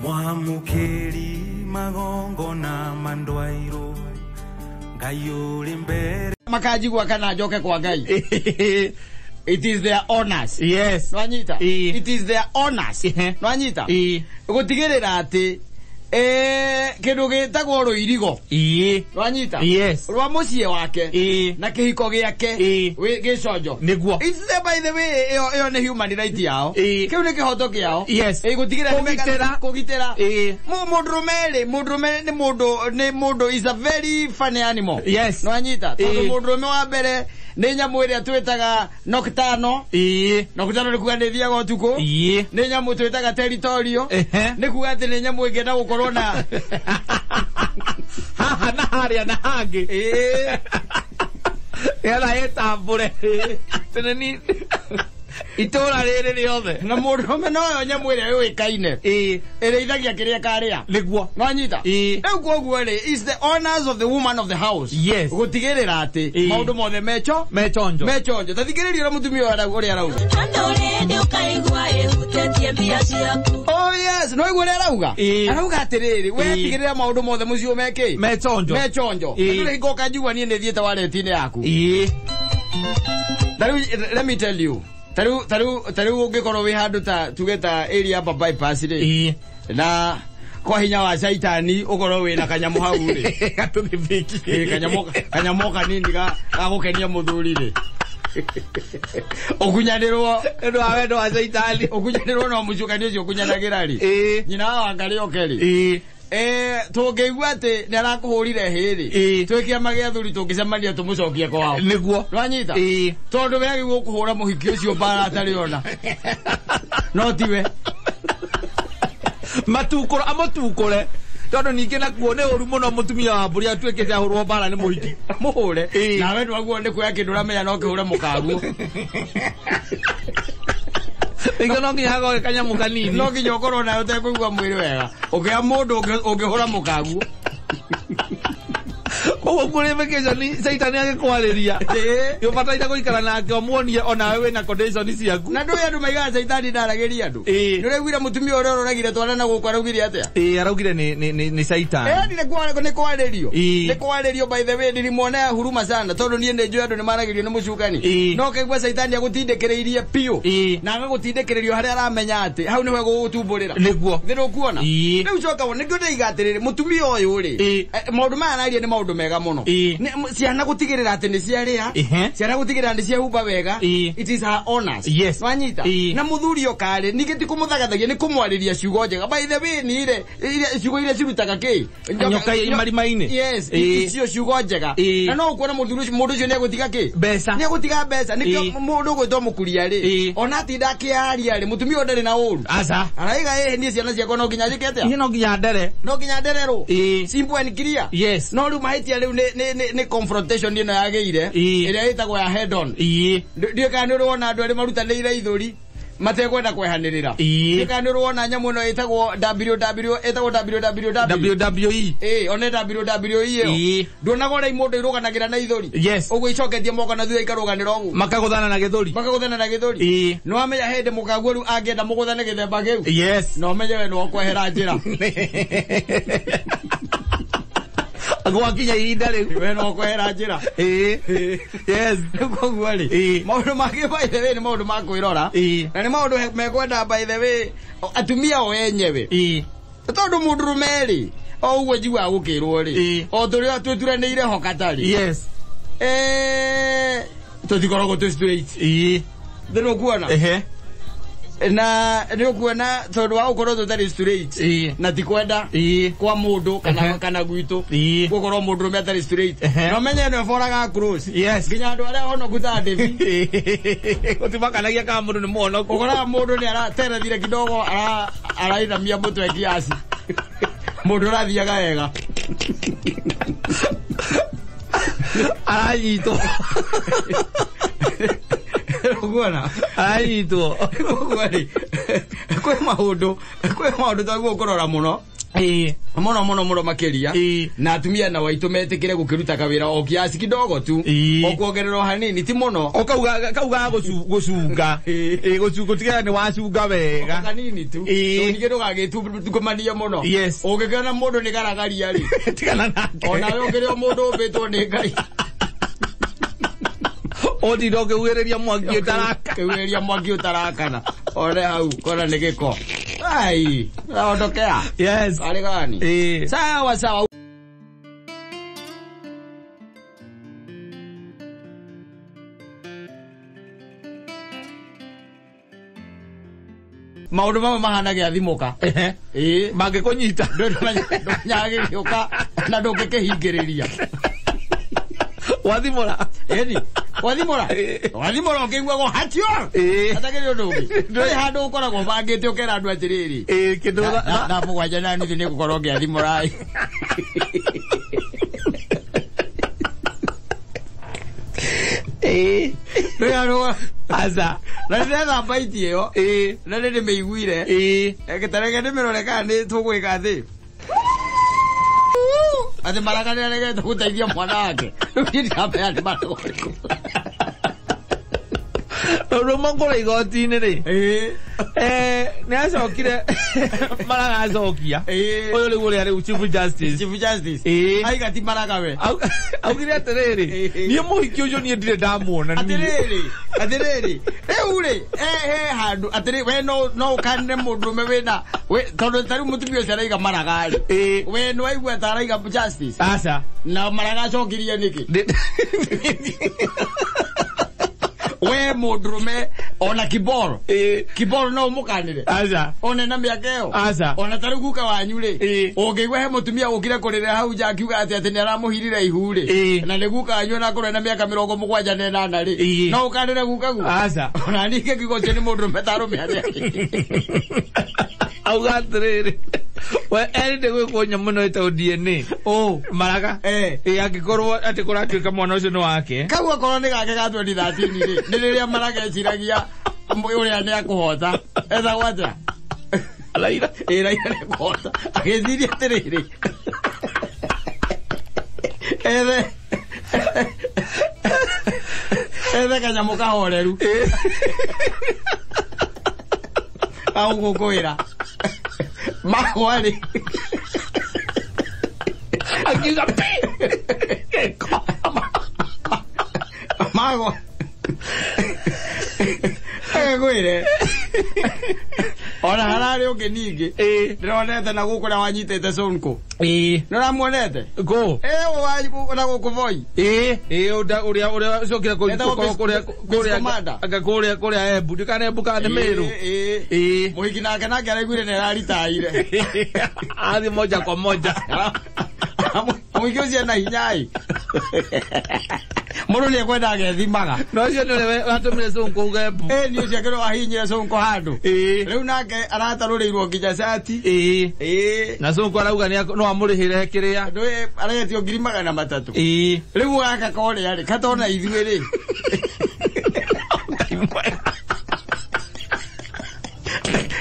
Mwamukeri magongona mandwairo Ngai uri mbere Makajigua kana njoke kwa Ngai. It is their honors. Yes. Nwanyita. Ĩĩ. It is their honors. Ehe. Nwanyita. Ĩĩ. Gutigirira ati kindu gitagwo ruirigo. Ĩĩ. Nwanyita. Yes. Rwa muciĩ wake. Ĩĩ. Na kihiko giake. Ĩĩ. Giconjo. Nĩguo. It's there by the way, iyo nĩ human right yao. Ĩĩ. Kiu nĩ kĩhoto kĩao. Yes. Ĩĩ, gũtigĩrĩra nĩ meka- Kũgitĩra. Kũgitĩra. Ĩĩ. Mũndũrũme rĩ, mũndũrũme nĩ mũndũ, nĩ mũndũ is a very funny animal. Yes. Nwanyita. Tondũ Ĩĩ. mũndũrũme wa mbere nĩ nyamũ ĩrĩa twĩtaga nocturnal. Ĩĩ. Nocturnal nĩ kuga nĩ ĩthiaga ũtukũ. Ĩĩ. Nĩ nyamũ twĩtaga territorial. Ehe. Nĩ kuga atĩ nĩ nyamũ ĩngĩenda gũkorwo na Haha na harĩa na hangĩ. Ĩĩ. Nĩgetha ĩtambũre. Tene ni itũra rĩrĩ rĩothe. Na mũndũrũme noyo nyamũ ĩrĩa yũĩkaine. Ĩĩ. Ĩrĩithagia kĩrĩa ĩkarĩa. Nĩguo. Nwanyita. Ĩĩ. Rĩu koguo rĩ, is the honors of the woman of the house. Yes. Gũtigĩrĩra atĩ Ĩĩ. maũndũ mothe mecho Mechonjo. mechonjo. Ta thikĩrĩria ũrĩa mũtumia ũyũ ũrĩa arauga. Oh yes, no igua ũrĩa arauga. Ĩĩ. Arauga atĩrĩrĩ, we Ĩĩ. tigĩrĩra maũndũ mothe mũciĩ mekĩ. Mechonjo. Mechonjo. Ĩĩ. Na ndũrĩ hingo ũkanjigua niĩ nĩ thiĩte wareti-inĩ yaku. Ĩĩ. Ta rĩu let me tell you. Ta rĩu ta rĩu ta rĩu ũngĩkorwo wĩ handũ ta tuge ta area ya bypass rĩ. Ĩĩ. Na kwa hinya wa caitani ũkorwo wĩna kanyamũ hau rĩ. Gatũthibiki. Ĩĩ, kanyamũ kanini ga gũkenia mũthuri rĩ. Ũkunyanĩrwo Nĩ wa wendo wa caitani. ũkunyanĩrwo no mũcukani ũcio ũkunyanagĩra rĩ. Ĩĩ. Nyina wa Wangarĩ oke rĩ. Ĩĩ. Tũngĩigua atĩ nĩ arakũhũrire hĩ rĩ. Ĩĩ. Twĩ kĩama gĩa athuri tũngĩcemania tũmũcokie kwao. Nĩguo. Nwanyita? Ĩĩ. Tondũ we agĩrĩirwo kũhũra mũhiki ũcio mbara atarĩ ona. No tiwe. Matukũra amũtukũre. Tondũ ningĩ nakuo nĩ ũru mũno mũtumia wa mbũri atuĩkĩte ahũrwo mbara nĩ mũhiki. Mũhũre. Ĩĩ. Nawe nĩwaguo nĩ kuoya kĩndũ ũramenya no kĩhũre mũkaguo. Nĩkĩo no nginya hagoke kanyamũ kanini. No nginya ũkorwo nawe ũtekũigua mwĩrĩ wega. Ũkĩoya mũndũ ũngĩhũra mũkaguo. Koguo kũrĩ vacation caitani agĩkwarĩria. Ĩĩ. Nĩ ũbataire gũikara nake ũmuonie onawe wĩna condition ciaku. Na ndũĩ andũ maigaga caitani ndaragĩria andũ. Ĩĩ. Nĩ ũraiguire mũtumia ũrĩa ũroragire twana na gũkũ araugire atĩa? Ĩĩ, araugire nĩ caitani. Ĩĩ, nĩ kwarĩrio. Ĩĩ. Nĩ kwarĩrio by the way nilimwonea huruma sana tondũ niĩ nĩ njũĩ andũ nĩ maragĩrio nĩ mũcukani. Ĩĩ. No kaigua caitani agũtindĩkĩrĩirie biũ. Ĩĩ. Na agagũtindĩkĩrĩrio harĩa aramenya atĩ hau nĩho egũgũtumbũrĩra. Nĩguo. Thĩ ndũkuona? Ĩĩ. Rĩu coka wone nĩkĩo ndĩiga atĩrĩrĩ mũtumia ũyũ rĩ. Ĩĩ. Maũndũ maya araria nĩ maũndũ mega mũno. Ĩĩ. Ciana gũtigĩrĩra atĩ nĩ ciarĩa. Ehe. Ciana gũtigĩrĩra nĩ ciehumba wega. Ĩĩ. It is her honors. Yes. Nwanyita? Ĩĩ. Na mũthuri okarĩ ningĩ ti kũmũthagathagia nĩ kũmwarĩria ciugo njega. By the way nĩ ire ciugo iria cirutaga kĩ? Nyoka marima-inĩ. Yes. Ĩĩ. Icio ciugo njega. Ĩĩ. Na no ũkuona mũthuri ũcio mũndũ ũcio nĩ egũtiga kĩ? Mbeca. Nĩ egũtiga mbeca. Nĩkĩo Ĩĩ. mũndũ ũgwĩtwo mũkuria rĩ. Ĩĩ. Ona atinda akĩaria rĩ mũtumia ũyũ ndarĩ na ũru. Aca. Araiga ĩĩ niĩ ciana ciakwa no nginya njĩke atĩa? Niĩ no nginya ndere. No nginya ndererwo. Ĩĩ. Simple and clear. Yes. No rĩu mahĩtia rĩu nĩ confrontation ĩno yagĩire Ĩĩ. ĩrĩa ĩtagwo ya head on. Ĩĩ. Ndiũĩ kana nĩ ũrĩ wona andũ arĩa marutanĩire ithũri matekwenda kwehanĩrĩra. Ĩĩ. Ndiũĩ kana nĩ ũrĩ wona nyamũ ĩno ĩtagwo WW ĩtagwo WWW. WWE. Ĩĩ, one WWE ĩyo. Ĩĩ. Nduonaga ũrĩa mũndũ irũganagĩra na ithũri. Yes. Ũguo icoketie moko na thutha ikarũganĩra ũguo. Makagũthana na gĩthũri. Makagũthana na gĩthũri. Ĩĩ. Nĩ wamenya hĩndĩ mũkaguo rĩu angĩenda mũgũthane gĩthemba kĩu. Yes. Na ũmenye we nĩ wakwehera njĩra. Gwakinya ihinda rĩu. We no wakwehera njĩra. Ĩĩ. Yes. Rĩu koguo rĩ, Ĩĩ. maũndũ mangĩ by the way nĩ maũndũ ma kwĩrora. Ĩĩ. Na nĩ maũndũ mekwenda by the way atumia o enyewe. Ĩĩ. Tondũ mũndũrũme rĩ, o ũguo njiguaga gũkĩrwo rĩ, Ĩĩ. o tũrĩa twĩturanĩire ho katarĩ. Yes. Tũtikoragwo twĩ straight. Ĩĩ. Thĩ nĩũkuona? Ehe. Na nĩũkuona tondũ wa gũkorwo tũtarĩ straight. Ĩĩ. Na ti kwenda Ĩĩ. kwa mũndũ kana Ehe. kana gwitũ. Ĩĩ. Gũkorwo mũndũrũme atarĩ straight. Ehe. Na ũmenye ĩno ĩboraga cross. Yes. Nginya andũ arĩa honoku ta David. Gũtimakanagia kana mũndũ nĩ mũhonoku. Ũkoraga mũndũ nĩ araterethire kidogo arainamia mũtwe kiasi. Mũndũ ũrathiaga wega. Aranyitwo. Ũkuona? Aranyitwo. Koguo rĩ, kwĩ maũndũ twagĩrĩirwo kũrora mũno. Muno muno muno makiria. Na atumia na waitu metikire gukiruta kawira o kiasi kidogo tu. O kuongererwo hanini ti muno. O kauga kauga gucunga. Gucunga ni wacunga wega. Kanini tu. Ningĩ ndũgagĩtungumania mũno. Yes. Ũngĩkĩona mũndũ nĩ garagaria rĩ, tigana nake. Onawe ũkĩrĩ o mũndũ ũmbĩtwo nĩ Ngai. Ũtinda ũkĩugĩrĩria mwaki ũtarakana. Ũkĩugĩrĩria mwaki ũtarakana. One hau kona nĩ gĩko. Ai, ondokea. Yes. Arĩ gani? Sawa sawa. Maũndũ mamwe mahana gĩathimũka. Mangĩkũnyita. Ndũmenya gĩgĩũka na ndũngĩkĩhingĩrĩria. Wathimũra. Ĩni. Wathimũra. Wathimũra ũkĩiguagwo hatio. Hatakĩrĩ ũndũ ũngĩ. Ndũrĩ handũ ũkoragwo ũbangĩte ũkera andũ atĩrĩrĩ. Kĩndũ thaa 7:30 nĩ ngũkorwo ngĩathimũra. Ndũrĩ handũ. Aca. Na nĩ ndethambaitie ĩyo. Na nĩ ndĩmĩiguire. Tareke ndĩmĩrore kana nĩ tũgwĩka thĩ. Atĩ Maraga nĩ aregete gũteithia mwana wake. Rĩu niĩ ndiramenya nĩ Maraga ũrĩkũ. Tondũ makũrĩ igoti-inĩ rĩ. Nĩ acokire Maraga acokia. Ũyũ rĩu ũrĩa rĩu Chief Justice. Chief Justice. Aiga ti Maraga we. Augire atĩrĩrĩ, niĩ mũhiki ũcio niĩ ndirĩ ndamuona. Atĩrĩrĩ, atĩrĩrĩ. Rĩu rĩ, he handũ atĩrĩ we no ũkanĩre mũndũrũme wĩna tondũ ta rĩu mũtumia ũcio araiga Maraga rĩ. We nĩ waigua ta araiga Justice. Aca. Na Maraga acokirie nĩkĩ? We mũndũrũme ona Kiboro. Kiboro no ũmũkanĩre. Aca. One na mĩaka ĩyo. Aca. Ona ta rĩu guka wanyu rĩ. Ũngĩigua he mũtumia ũkire kũrĩra hau nja akiuga atĩ atĩ nĩ aramũhirire ihu rĩ. Na nĩ guka wanyu ona akorwo ena mĩaka 78 rĩ. No ũkanĩre guka guo. Aca. Ona niĩ ingĩkiuga ũcio nĩ mũndũrũme ta arũme arĩa angĩ. Auga atĩrĩrĩ, we erĩte gwĩkwo nyamũ ĩno ĩtagwo DNA. Maraga. Angĩkorwo atĩ kũratuĩka mwana ũcio nĩ wake. Kau akorwo nĩ gake ga 2013 rĩ, nĩ rĩrĩa Maraga eciragia ũrĩa nĩ akũhota. Etagwo atĩa? Raila. Raila nĩ akũhota. Agĩciria atĩrĩrĩ. Ethe kanyamũ kahoreru. Au gũkũĩra. Magwa rĩ. Akiuga pi. Magwa. Agĩkwĩre. Ona hararĩ ũngĩ ningĩ. Ndĩronete na gũkũ ũrĩa wanyitĩte Sonko. Nĩ ũramuonete? Ngũ? Na gũkũ Voi. Ũrĩa ũrĩa ũcokire kũrĩa kũrĩa Embu, ndikana Embu kana nĩ Meru. Mũhiki nake nake araiguire nĩ araritaire. Athiĩ moja kwa moja. Mũhiki ũcio ena hinya ĩ. Mũndũ nĩ ekwenda agethimaga. No ũcio nĩ ũrĩa watũmire Sonko uge Embu. Nĩ ũcio akĩrwo ahinyire Sonko handũ. Rĩu nake aratarũrĩirwo nginya cati. Na Sonko arauga no amũrĩhĩre kĩrĩa. Ndũĩ aretio 300,000. Rĩu gaka korĩa rĩ, katona ithuĩ rĩ.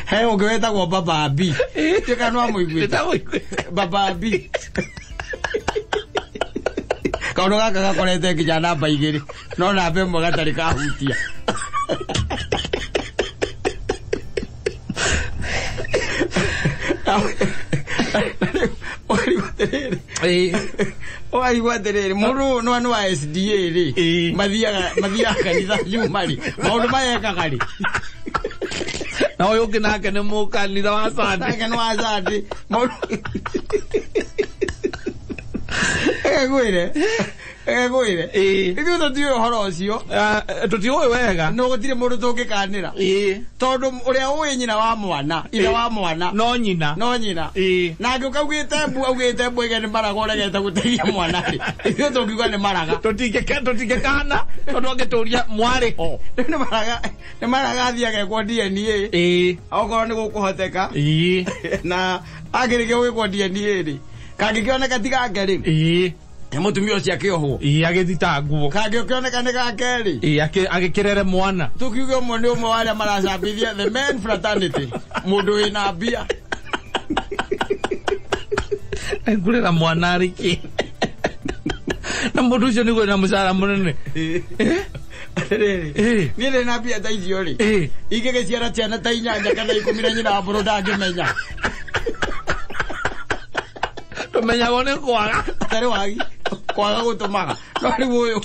He ũngĩ wetagwo Baba B. Tuĩka no amũiguĩte. Baba B. Kaũndũ gaka gakorete nginya namba 2 no namba 1 gatarĩ kahutia. Ũkaigua atĩrĩrĩ, mũndũ ũyũ nĩ wa SDA rĩ, mathiaga kanitha Juma rĩ, maũndũ maya ekaga rĩ. Na ũyũ ũngĩ nake nĩ mũkanitha wa Sunday. Nake nĩ wa Sunday. Egwire. Egwire. Ithuĩ tũtiũĩ ũhoro ũcio. Tũtiũĩ wega. No gũtirĩ mũndũ tũngĩkanĩra. Tondũ ũrĩa ũĩ nyina wa mwana, ithe wa mwana. No nyina. No nyina. Na angĩũka augĩte mbu, augĩte mbu ĩge nĩ Maraga ũregete gũteithia mwana rĩ. Ithuĩ tũngiuga nĩ Maraga. Tũtingĩkana tondũ angĩtũria mwarĩ ho. Rĩu nĩ Maraga, nĩ Maraga athiĩ agekwo DNA. Okorwo nĩ gũkũhoteka. Na akĩrĩkia gwĩkwo DNA rĩ, kangĩkĩoneka ti gake rĩ. Nĩ mũtumia ũcio akĩohwo. Agĩthitangwo. Kangĩkĩoneka nĩ gake rĩ. Agĩkĩrere mwana. Tũkiuge ũmwe nĩ ũmwe wa arĩa maracambithia the men fraternity. Mũndũ wĩna mbia. Ngurera mwana arĩ na mũndũ ũcio nĩguo na mũcara mũnene. Niĩ ndĩ na mbia ta icio rĩ ingĩgĩciara ciana ta 8 kana 10 na nyina wa mbũrũ ndangĩmenya. Tũmenyagwo nĩ kwaga. Tarĩ wagi kwaga gũtũmaga no rĩu ũyũ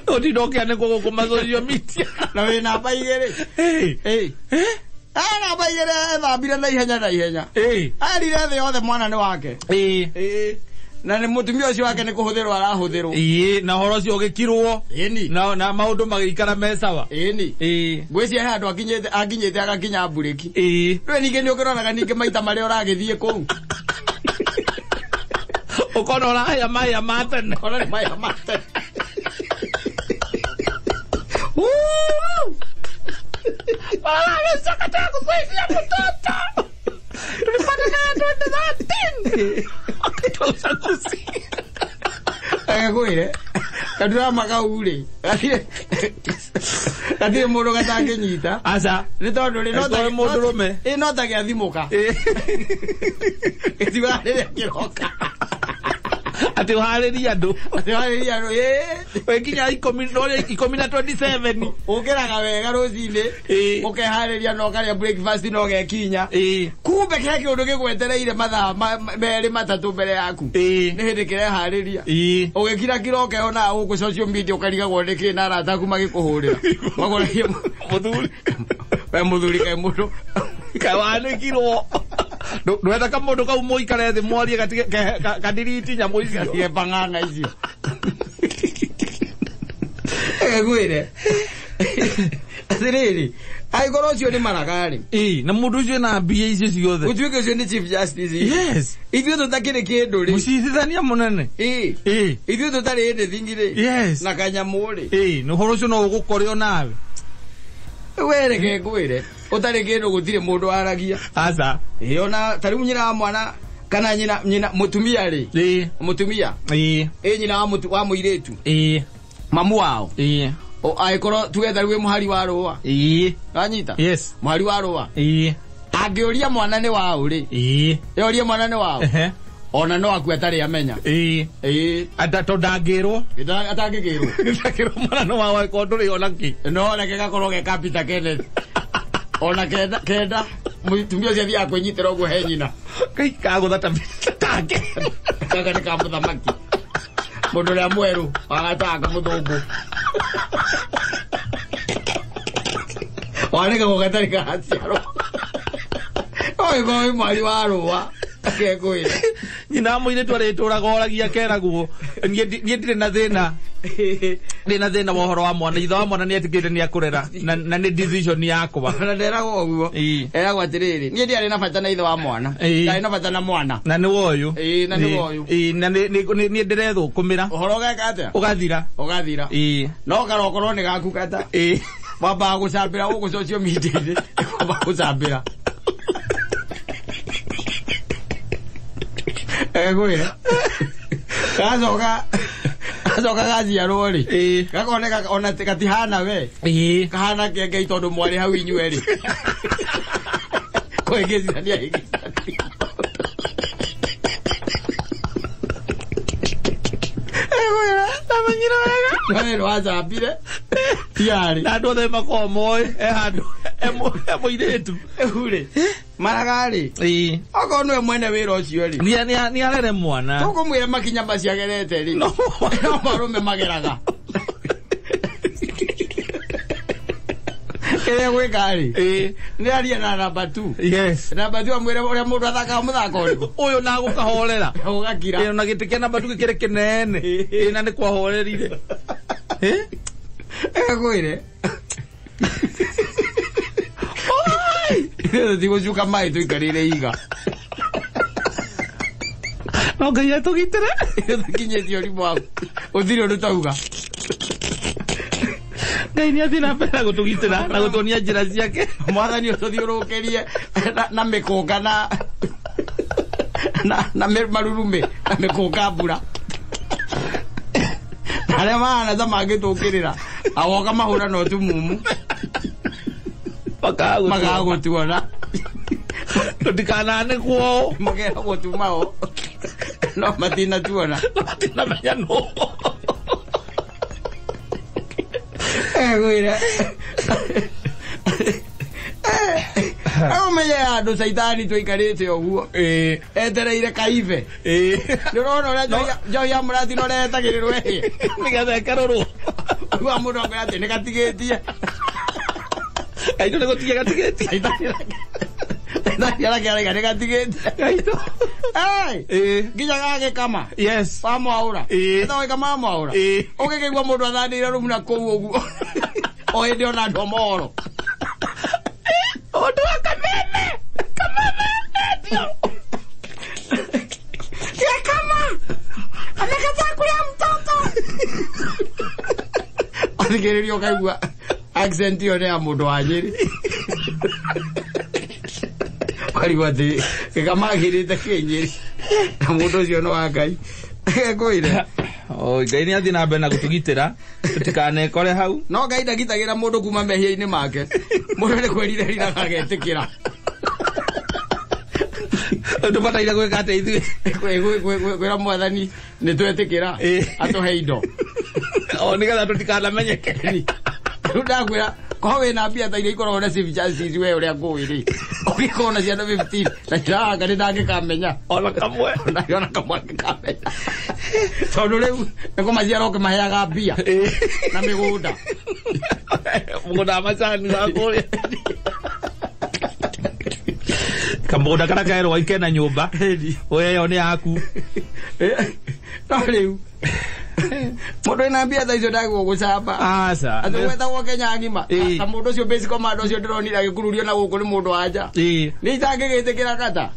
ũtinda ũkĩanĩkwo gũkũ ma social media na wĩ namba 2. Namba 2 ethambire na ihenya na ihenya. Arire thĩ yothe mwana nĩ wake. Na nĩ mũtumia ũcio wake nĩ kũhũthĩrwo arahũthĩrwo. Na ũhoro ũcio ũgĩkirwo. Na maũndũ magĩikara me sawa. Ngwĩciria he handũ akinyĩte agakinya mburĩki. Rĩu ningĩ nĩ ũkĩroraga ningĩ maita marĩa ũragĩthiĩ kũu. Ũkona ũrahĩa mahĩa ma tene. Ũkona nĩ mahĩa ma tene. Amesakataa kusaidia mtoto. Tulipata naye 2013. Wakati wa uchaguzi. Agakwĩre katurama kau rĩ gatirĩ mũndũ gatangĩnyita. Aca. Nĩ tondũ rĩ mũndũrũme. No ta gĩathimũka. Gĩtiugaga rĩrĩa kĩroka. Atĩ ũharĩrie andũ. Atĩ ũharĩrie andũ. Wĩkinya 10 na 27. Ũkĩraga wega rũcinĩ. Ũkeharĩria na ũkarĩa breakfast na ũgekinya. Kumbe he kĩũndũ gĩgwetereire mathaa 2 3 mbere yaku. Nĩ hĩndĩ kĩreharĩria. Ũgĩkira kĩroka ona gũkũ social media ũkarigagwo nĩkĩ na arata aku magĩkũhũrĩra. Makoragia mũthuri. We mũthuri kaĩ mũndũ. Kaĩ wanĩkirwo. Ndwenda kamũndũ kau mũikare thĩ mwarie kadiriti nyamũ icio. Gatige bang'ang'a icio. Ngwĩre. Atĩrĩrĩ, angĩkorwo ũcio nĩ maraga rĩ. Na mũndũ ũcio ena mbia icio ciothe. Gũtuĩke ũcio nĩ Chief Justice. Yes. Ithuĩ tũtakĩrĩ kĩndũ rĩ. Mũcirithania mũnene. Ithuĩ tũtarĩ anything rĩ. Yes. Na kanyamũ rĩ. Na ũhoro ũcio no ũgũkore onawe. We reke ngwĩre. Ũtarĩ kĩndũ gũtirĩ mũndũ waragia. Aca. Ona ta rĩu nyina wa mwana kana nyina mũtumia rĩ. Mũtumia. Nyina wa mũirĩtu. Mamu wao. Angĩkorwo tuge ta rĩu wĩ mũhari wa rũa. Wanyita? Yes. Mũhari wa rũa. Angĩũria mwana nĩ waũ rĩ. Yoria mwana nĩ waũ. Ona no akue atarĩ amenya. Tondũ ndangĩrwo. Atangĩkĩrwo. Ndangĩrwo mwana nĩ waũ angĩkorwo ndũrĩ ona kĩ. No reke gakorwo ge ka Peter Kenneth. Ona kenda mũtumia ũcio athiaga kwĩnyitĩra ũguo he nyina. Kai kagũtha ta take. Gaka nĩ ka mũthamaki. Mũndũ ũrĩa mwerũ wa gatanga mũthũngũ. Wanĩkagwo gatarĩ karaciarwo. Ũgĩkorwo wĩ mwari wa rũa. Akekwĩra. Nyina wa mũirĩtu arĩtũraga oragia akeragwo niĩ ndirĩ na thĩna. Ndĩ na thĩna wa ũhoro wa mwana. Ithe wa mwana nĩ etĩkĩrĩte nĩ akũrera na nĩ decision yakwa. Na nderagwo ũguo. Eragwo atĩrĩrĩ, niĩ ndiarĩ na bata na ithe wa mwana. Ndarĩ na bata na mwana. Na nĩ woyũ. Na nĩ woyũ. Na niĩ ndĩrethũkũmĩra. Ũhoro ũgeka atĩa? Ũgathira. Ũgathira. No karokorwo nĩ gaku kata. Wambaga gũcambĩra gũkũ social media-inĩ. Wambaga gũcambĩra. Ngwĩre. Gacoka gaciarwo rĩ. Gakoneka ona gatihana we. Kahana kengei tondũ mwarĩ hau inyuerĩ. Kwĩgĩcithania ĩgĩcithania. Ngwĩre. Ndamenyire wega. We nĩwacambire. Tiarĩ. Na andũ othe makoragwo moĩ he handũ he mũirĩtu. Rĩu rĩ. Maraga rĩ. Okorwo nĩwe mwene wĩra ũcio rĩ. Nĩ arere mwana. Tũkũmwĩra makinya macio agerete rĩ. No marũme mageraga. Kĩrĩa gwĩka rĩ. Nĩ aria na namba 2. Yes. Namba 2 amwĩre ũrĩa mũndũ athakaga mũthako ũrĩkũ. Ũyũ na gũkahorera. Ũgakira. Na gĩtĩ kĩa namba 2 gĩkĩrĩ kĩnene. Na nĩ kwahorerire. Ngwĩre. Tũtigũcuka maĩ tũikarĩire iga. No Ngai atũgitĩre. Tũkinyĩtie ũrimũ waku. Gũtirĩ ũndũ tauga. Ngai nĩ athiĩ na mbere na gũtũgitĩra na gũtuonia njĩra ciake. Mwathani ũtũthiũrũrũkĩrie na mĩkũnga na marurumĩ na mĩkũnga mbura. Arĩa mahana ta mangĩtũkĩrĩra awoka mahũra na ũtumumu. Makaga gũtuona. Tũtikananĩkwo. Makeragwo tumao no matinatuona. Matinamenya nũ. Ngwĩre ũmenye andũ caitani tũikarĩte ũguo etereire kaibe. Nĩ ũrona ũrĩa njohi ya mũrathi no ũrĩa etagĩrĩrwo ĩhĩe nĩgetha ĩkarorwo. Ũguo mũndũ akwĩra atĩ nĩ gatigĩtie. Kaitũ nĩ gũtigia gatigĩtie. Caitani arakĩaraiga nĩ gatigĩtie. Kaitũ. Nginya gagĩkama. Yes. Wamwaũra. Etagwo gĩkama wamwaũra. Ũgĩkĩigua mũndũ athanĩire rumu na kũu ũguo. O hĩndĩ ona andũ a mohoro. Ũndũ wa kameme. Kameme. Gĩkama. Amekataa kulea mtoto. Athikĩrĩria ũkaigua accent ĩyo nĩ ya mũndũ wa Nyĩrĩ. Ũkarigwo atĩ gĩkama agĩrĩte kĩ Nyĩrĩ. Na mũndũ ũcio nĩ wa Ngai. Ngwĩre. Ngai nĩ athiĩ na mbere na gũtũgitĩra tũtikanekore hau. No Ngai ndagitagĩra mũndũ kuma mehia-inĩ make. Mũndũ nĩ kwĩrirĩria agetĩkĩra. Tũbataire gwĩka atĩa ithuĩ? Kwĩra mwathani nĩ twetĩkĩra atũhe indo. O nĩgetha tũtikanamenyeke. Rĩu ndakwĩra korwo wĩna mbia ta iria ikoragwo na civic chances we ũrĩa ngũĩ rĩ. Ũngĩkorwo na ciana 15 na cirahanga nĩ ndangĩkamenya. Ona kamwe. Ona kamwe angĩkamenya. Tondũ rĩu nĩ kũmaciara ũkĩmaheaga mbia na mĩgũnda. Mũgũnda wa macani wa kũrĩa. Kamũgũnda karĩa kerwo waike na nyũmba. We ĩyo nĩ yaku. No rĩu mũndũ wĩna mbia ta icio ndagĩrĩirwo gũcamba. Aca. Atĩ gwetagwo Kenya ng'ima. Ta mũndũ ũcio basic command ũcio ndĩronire agĩkururio na gũkũ nĩ mũndũ wa nja. Nĩ itangĩgĩtĩkĩra kata.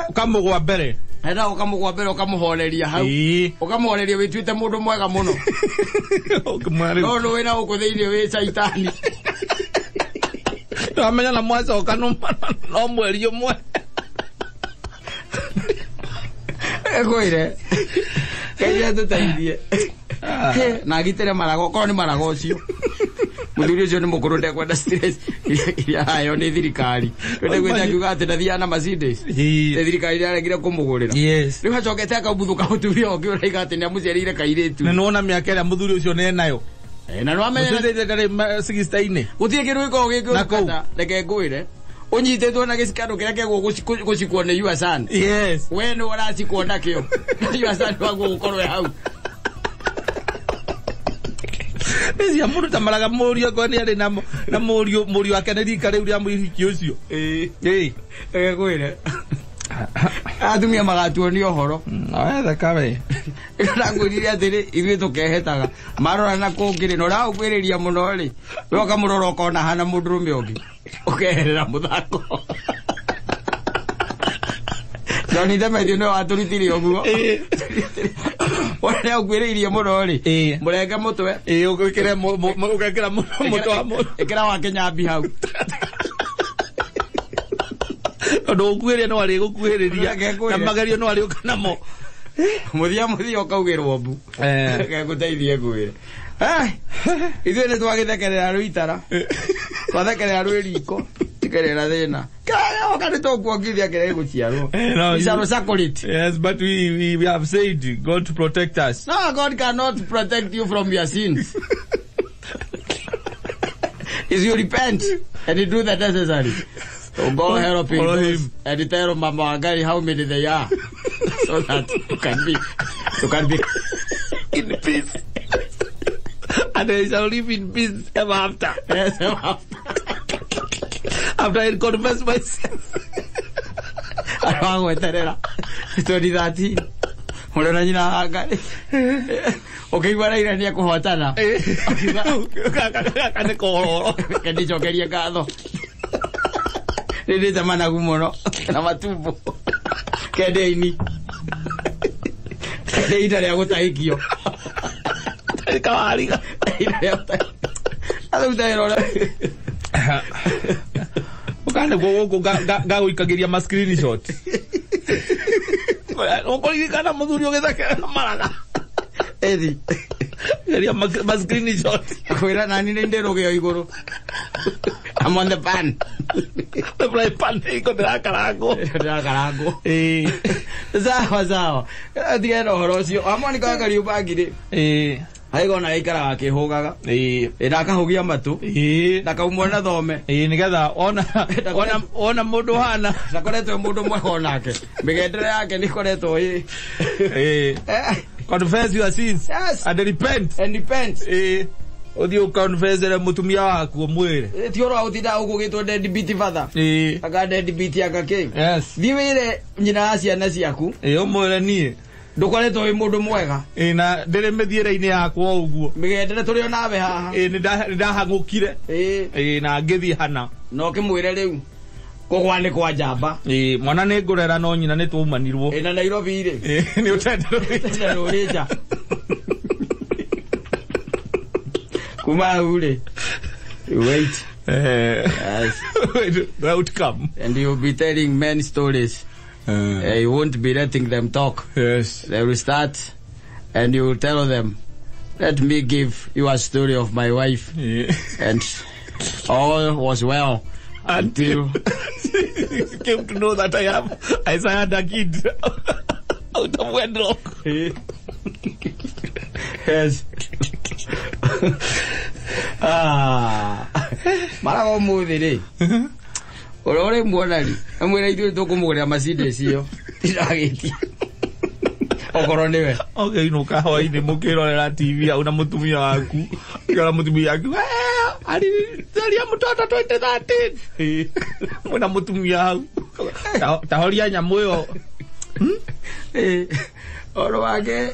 Ũkamũgwa mbere. Enda ũkamũgwa mbere ũkamũhoreria hau. Ũkamũhoreria wĩtuĩte mũndũ mwega mũno. No nĩ wĩna gũkũ thĩinĩ wĩ caitani. Twamenya na mwacoka no mweri ũmwe. Ngwĩre. Ngai atũteithie. Na agitĩre marago, okorwo nĩ marago ũcio. Mũthuri ũcio nĩ mũkũrũ ndekwenda stress iria aheo nĩ thirikari. Rĩu akiuga atĩ ndathiaga na Mercedes. Nĩ thirikari ĩraregire kũmũgũrĩra. Yes. Rĩu acokete akabuthũka mũtumia ũngĩ ũraiga atĩ nĩamũciarĩire kairĩtu. Na nĩwona mĩaka ĩrĩa mũthuri ũcio nĩ enayo. Na nĩwamenya Mũthuri ndarĩ 60-inĩ. Gũtirĩ kĩndũ gĩkoragwo gĩ Na kũu. kĩũru kata, reke ngwĩre. Ũnyitĩtwo na gĩcikano kĩrĩa kĩagwo gũcikwo nĩ your son. Yes. We nĩ ũracikwo nakĩo. Your son waguo gũkorwo e hau. Cia mũndũ ta maraga mũriũ akorwo nĩ arĩ na mũriũ wake nĩ rika rĩu rĩa mũhiki ũcio. Reke ngwĩre. Atumia magatuonia ũhoro. Wetheka we. Ndakwĩrire atĩrĩ ithuĩ tũkehetaga. Marora na kũngĩ rĩ, na ũraũkwĩrĩria mũno rĩ, we ũkamũrora ũkona hana mũndũrũme ũngĩ. Ũkeherera mũthako. Johnny Demetrio nĩwe watũrutire ũguo. Ũrĩa ũkwĩrĩirie mũno rĩ, mũrenge mũtwe. Ũgĩkĩre ũgekĩra mũtwe wa mũndũ. Ĩkĩra wa Kĩnyambi hau. Tondũ gũkuhĩrĩria no arĩgũkuhĩrĩria. Reke ngwĩre. Na magerio no arĩũka namo. Mũthia mũthia ũkaugĩrwo mbu. Reke ngũteithie ngwĩre. Ithuĩ nĩ twagĩthekerera rũitara. Twathekerera rwĩ riko. Tikerera thĩna. Kĩrĩa nĩ tũkuongithia kĩrĩa gĩgũciarwo. No, Icaro chocolate. Yes, but we have said God to protect us. No, God cannot protect you from your sins. If you repent and you do the necessary. So go help him Follow him. and tell Mama Wangari how many they are, so that you can be in peace. And they shall live in peace ever after. Yes, ever after. After I confess my sins. Aragweterera 2013. Mũrũ na nyina wa Ngai. Ũkĩigua Raila nĩ ekũhotana. Gaka nĩ kohoro. Reke ndĩcokerie ngatho. Nĩ ndĩte managu mũno na matumbo. Kendeini. Nĩ ihinda rĩa gũtahĩkio. Kawariga. Ihinda rĩa gũtahĩkio. Aruta wĩra ũrĩa. Ũkanĩguo gũkũ ngagũikagĩria ma screenshot. Ũkũririkana mũthuri ũgĩthekera maraga. Ĩthi. Geria ma screenshot. Kwĩra nani nĩ ndĩ rũgĩo igũrũ. I'm on the pan. The fry pan iko ndĩrakarangwo. Ndĩrakarangwo. Ĩĩ. Sawa sawa. Tigana na ũhoro ũcio. Wa Monica wa Kariubangi rĩ. Ĩĩ. Haigona aikaraga akĩhũgaga. Ĩĩ. Ĩ na akahũgia matũ. Ĩĩ. Ndakaumwo na thome. Ĩĩ nĩgetha ona ona ona mũndũ hana. Ndakoretwo mũndũ mwega onake. Mĩgendere yake nĩ ĩkoretwo ĩ. Ĩĩ. Confess your sins. Yes. And repent. And repent. Ĩĩ. Ũthiĩ ũkonfessere mũtumia waku ũmwĩre. Ti ũhoro wa gũtinda ũgũgĩtwo deadbeat father. Ĩĩ. Anga deadbeat anga kĩ. Yes. Thiĩ wĩre nyina wa ciana ciaku. Ĩĩ ũmwĩre niĩ. Ndũkoretwo wĩ mũndũ mwega. Ĩĩ na ndĩrĩ mĩthiĩre-inĩ yakwa ũguo. Mĩgendere tũrĩ o nawe haha. Ĩĩ nĩ ndahang'ũkire. Ĩĩ. Ĩĩ na ngĩthiĩ hana. Na ũkĩmwĩre rĩu kũgwa nĩ kwa njamba. Ĩĩ mwana nĩ ngũrera no nyina nĩ twaumanirwo. Ĩĩ na Nairobi rĩ. Ĩĩ nĩ ũtende Tende rũrĩ nja. Kuma hau rĩ. You wait. Yes. The outcome. And you'll be telling men stories. You won't be letting them talk. Yes. They will start and you will tell them, let me give you a story of my wife. Yeah. And all was well until you came to know that I sired a kid out of wedlock. Yes. Ah. Maraga ũmũthĩ rĩ. Ũrĩa ũrĩmuona rĩ, amwĩra ithuĩ tũkũmũgũrĩra Mercedes ĩyo. Tindagĩtia. Okorwo nĩwe. Ũkĩinũka hwainĩ mũkĩrorera TV hau na mũtumia waku. Ũkĩona mũtumia waku, alizalia mtoto 2013. Mwĩna mũtumia hau. Tahoria nyamũ ĩyo. Ũhoro wake.